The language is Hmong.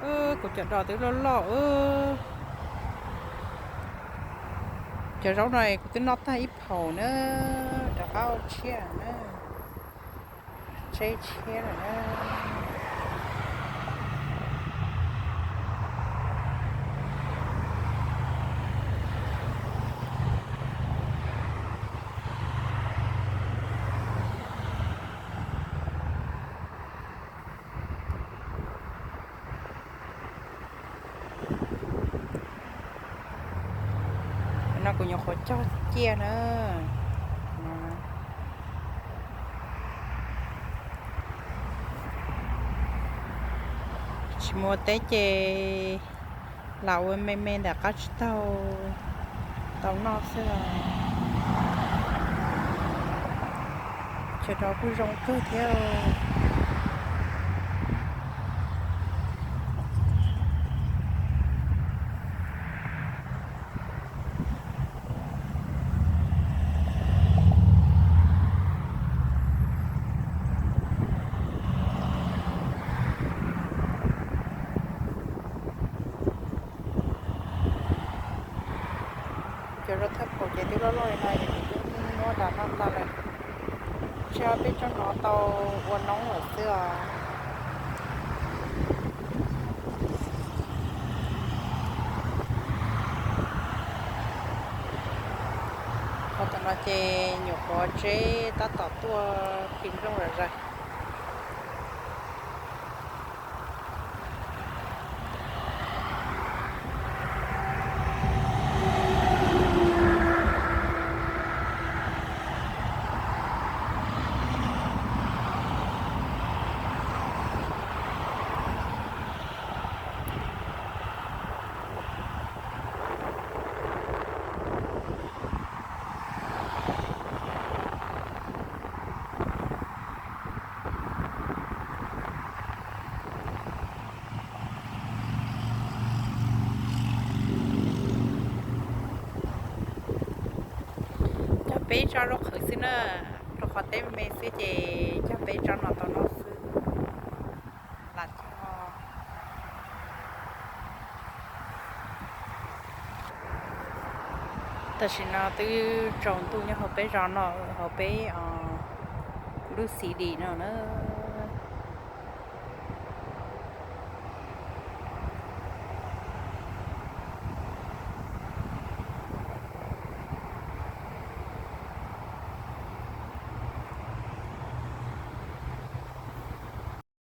Kuv cov dos twb loj loj. Cov zaub no kuv twb noj tag ib phaum na, rov qab ua tshiab na, tseb tshiab lawm na. No kuv nyuam qhuav cog ciaj na. Tsis mus ua teb ces lam ua me me ntawm qab tsib taug tau noj xwb os. Cov dos kuj zoo kawg thiab. Cov zaub thaj paum ces twb loj loj li no es kuv twb muab das noj tag lawm. Tsam peb tsob no tau ua noob lawm xwb os. Qhov tom no ces nyuam qhuav tseb tab tom tuaj phi nplooj zom zaws. Cog peb tsob zaub qhwv xwb na, rau qhov teb me xwb ces cog peb tsob no tau noj xwb. Lam cog. Tam sim no twb tsaus ntuj nyob hauv peb zos no, hauv peb lub xis dim no na.